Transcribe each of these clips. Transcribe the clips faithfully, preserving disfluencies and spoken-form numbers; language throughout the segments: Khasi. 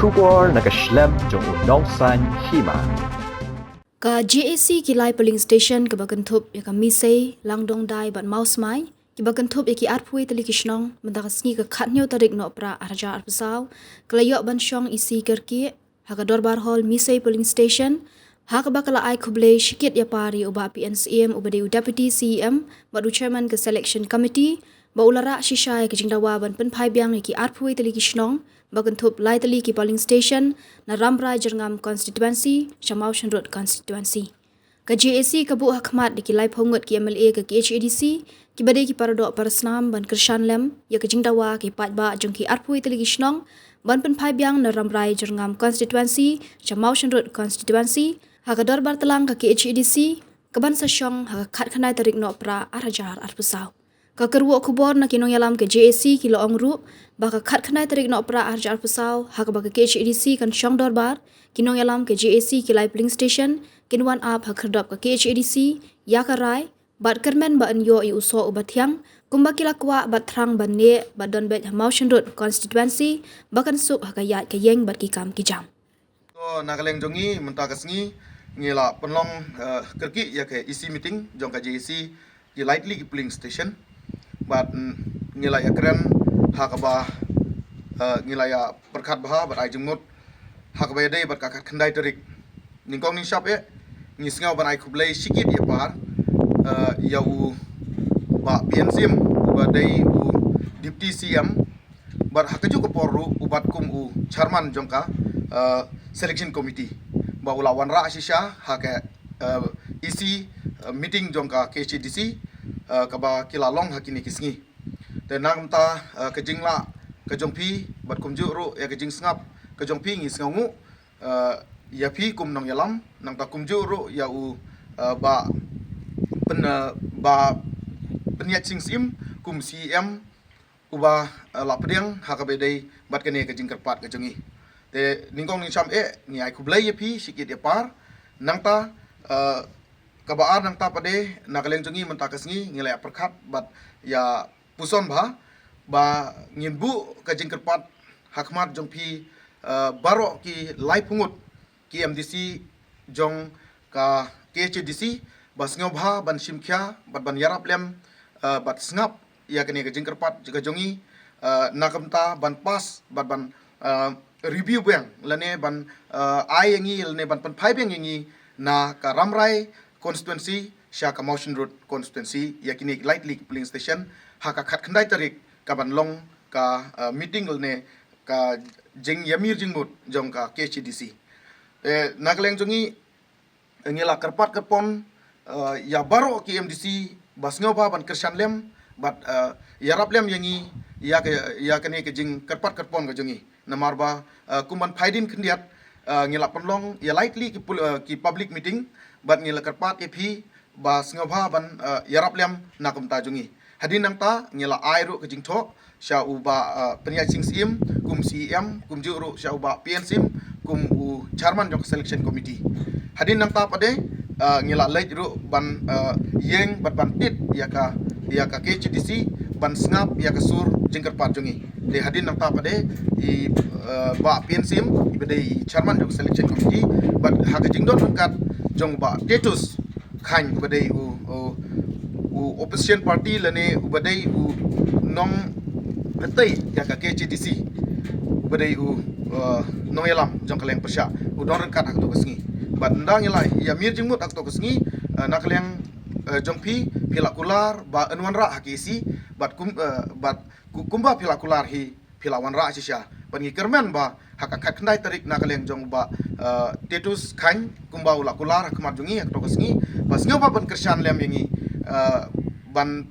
Khubor na ka shlem jong u nongsaiñ hima. Ka J A C ki lai polling station kiba kynthup ïa ka Misei, Langdongdai bad Mawsmai, kiba kynthup ïa ki arphew tylli ki shnong, mynta ka sngi ka khathynñiew tarik Nohprah arhajar arphew saw, ka la ïoh ban shong isi kyrkieh ha ka Dorbar Hall Misei Polling Station, ha kaba ka la ai khublei shikit ïapar ïa u Bah P N Syiem uba dei u Deputy C E M bad u Chairman ka Selection Committee, ba u la rah shisha ïa ka jingdawa ban pynphai biang ïa ki arphew tylli ki shnong, ba kynthup lai tylli ki polling station, na Rambrai Jyrngam Constituency sha Mawshynrut Constituency. Ka J A C ka buh ha khmat da ki laiphew ngut ki M L A ka K H A D C, kiba dei ki paradoh parasnam ban kyrshan lem ïa ka jingdawa ki paidbah jong ki arphew tylli ki shnong, ban pynphai biang na Rambrai Jyrngam Constituency sha Mawshynrut Constituency, ha ka dorbar tlang ka K H A D C, kaban sa shong ha ka khatkhyndai tarik Nohprah arhajar arphew saw. Ka kyrwoh khubor na ki nongïalam ka J A C ki la ong ruh ba ka khatkhyndai tarik Nohprah arhajar arphew saw, ha kaba ka K H A D C kan shong dorbar, ki nongïalam ka J A C ki lai polling station kin wan ap ha khyrdop ka K H A D C ïa ka rai, bad kyrmen ba yn ïoh ïa u soh uba thiang, kumba ki la kwah bad thrang ban neh bad don beit ha Mawshynrut Constituency, ba kan suk ha ka ïaid ka ïeng bad ki kam ki jam. To, na ka liang jong ngi mynta ka sngi ngi la pynlong, eh, kyrkieh ïa ka E C meeting jong ka J A C, ki lai tylli ki polling station. Bad, mm, ngi la ïakren ha kaba, eh, ngi la ïa pyrkhat bha bad ai jingmut ha kaba ïadei bad ka khatkhyndai tarik. Nyngkong nyngshap eh, ngi sngew ban ai khublei shikit ïapar, eh, ïa u Bah P N Syiem uba dei u Deputy C M, bad ha kajuh ka por ruh u bat kum u chairman jong ka, eh, selection committee, ba u la wanrah shisha ha ka, eh, E C, eh, meeting jong ka K H A D C, eh, kaba ki la long ha kine ki sngi. Te na ka bynta, eh, ka jinglah ka jong phi bad kumjuh ruh ïa ka jingsngap ka jong phi ngi sngewnguh, eh, ïa phi kum nongïalam, nangta kumjuh ruh ïa u, eh, Bah Pyn-, eh, Bah Pynïaid Sing Syiem kum C E M, uba, eh, la pdiang ha kaba ïadei bad kane ka jingkyrpad ka jong ngi. Te nyngkong nyngsham eh, ngi ai khublei ïa phi shikit ïapar, nangta, eh, kaba ar nangta pat de, na ka liang jong ngi mynta ka sngi ngi la ïa pyrkhat bad ïa puson bha ba ngin buh ka jingkyrpad ha khmat jong phi, eh, baroh ki laiphew ngut ki M D C jong ka K H A D C, ba sngewbha ban shim khia bad ban ïarap lem, eh, bad sngap ïa kane ka jingkyrpad ka jong ngi, eh, na ka bynta ban pass bad ban, eh, review biang lane ban, eh, ai ïa ngi lane ban pynphai biang ïa ngi na ka Rambrai constituency sha ka Mawshynrut constituency, ïa kine ki lai tylli ki polling station, ha ka khatkhyndai tarik kaban long ka, eh, meeting lane ka jingïamir jingmut jong ka K H A D C. Eh, na ka liang jong ngi, ngi la kyrpad kyrpon, eh, ïa baroh ki M D C ba sngewbha ban kyrshan lem bad, eh, ïarap lem ïa ngi ïa ka, ïa kane ka jingkyrpad kyrpon ka jong ngi. Namar ba, eh, kum ban phai dien khyndiat, eh, ngi la pynlong ïa lai tylli ki pul-, eh, ki public meeting, bad ngi la kyrpad ïa phi ba sngewbha ban, eh, ïarap lem na ka bynta jong ngi. Hadien nangta ngi la ai ruh ka jingthoh sha u Bah, eh, Pynïaid Sing Syiem kum C E M, kumjuh ruh sha u Bah P N Syiem kum u chairman jong ka selection committee. Hadien nangta pat de, eh, ngi la leit ruh ban, eh, ïeng bad ban tied ïa ka, ïa ka K H A D C ban sngap ïa ka sur jingkyrpad jong ngi. Te hadien nangta pat de i, eh, Bah P N Syiem iba dei i chairman jong ka selection committee, bad ha ka jingdon ryngkat jong u Bah Titus Chyne uba dei u, u, u opposition party lane uba dei u nongtei ïa ka K H A D C, uba dei u, eh, nongïalam jong ka liang pyrshah, u don ryngkat ha kato ka sngi. Bad ynda ngi la ïamir jingmut ha kato ka sngi, eh, na ka liang, eh, jong phi, phi la kular ba yn wanrah ha ka E C, bad kum, eh, bad ku-, kumba phi la kular hi, phi la wanrah shisha. Bad ngi kyrmen ba ha ka khatkhyndai tarik na ka liang jong u Bah, eh, Titus Chyne, kumba u la kular ha khmat jong ngi ha kato ka sngi, ba sngewbha ban kyrshan lem ïa ngi, eh, ban,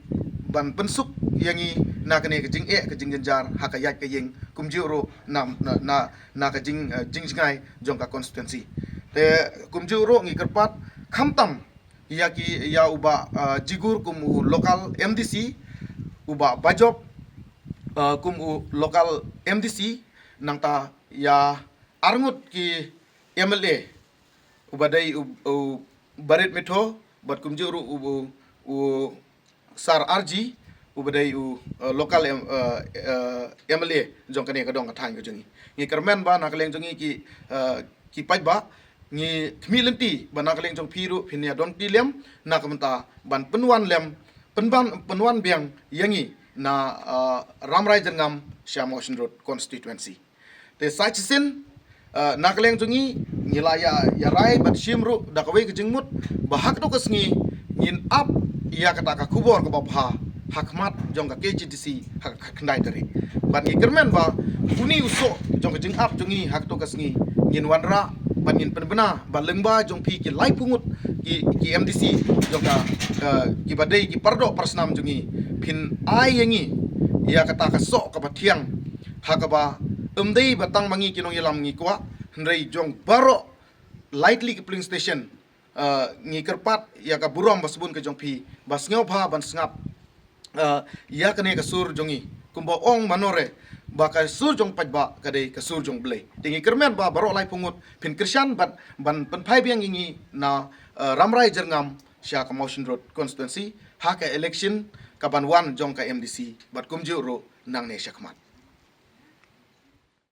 ban pynsuk ïa ngi na kane ka jingeh ka jingjynjar ha ka ïaid ka ïeng, kumjuh ruh na, na, na, na ka jing, eh, jingjngai jong ka constituency. Te kumjuh ruh ngi kyrpad khamtam ïa ki, ïa u Bah, eh, Jigur kum u local M D C, u Bah Bajop, eh, kum u local M D C, nangta ïa arngut ki M L A, uba dei u, u Barit Mitho, bad kumjuh ruh u, u, u Sar Arji, u ba dei u, uh, local M, uh, uh, M L A jong kane ka dong ka thaiñ ka jong ngi. Ngi kyrmen ba na ka liang jong ngi ki, uh, ki paidbah, ngi khmih lynti ba na ka liang jong phi ruh phin ïa don tylli lem na ka bynta ban pynwan lem, pynban, pynwan biang ïa ngi na, uh, Rambrai Jyrngam sha Mawshynrut constituency. Te sa shisien, uh, na ka liang jong ngi, ngi la ïa, ïa rai bad shim ruh da kawei ka jingmut ba ha katto ka sngi ngin ap ïa kata ka khubor kaba bha ha khmat jong ka K H A D C ha ka khyndai tarik. Bad ngi kyrmen ba une u soh jong ka jingap jong ngi ha katto ka sngi ngin wanrah bad ngin pynbna ba lyngba jong phi ki laiphew ngut ki, ki M D C jong ka, ka, ki ba dei ki pardoh parsnam jong ngi, phin ai ïa ngi ïa kata ka soh kaba thiang, ha kaba ym dei ba tang ma ngi ki nongïalam ngi kwah, hynrei jong baroh lai tylli ki polling station, uh, ngi kyrpad ïa ka burom ba sbun ka jong phi ba sngewbha ban sngap, uh, ïa kane ka sur jong ngi, kumba ong mano re ba ka sur jong paidbah ka dei ka sur jong Blei. Te ngi kyrmen ba baroh laiphew ngut phin kyrshan bad ban pynphai biang ïa ngi na, uh, Rambrai Jyrngam sha ka Mawshynrut constituency ha ka election kaban wan jong ka M D C bad kumjuh ruh nangne shakhmat.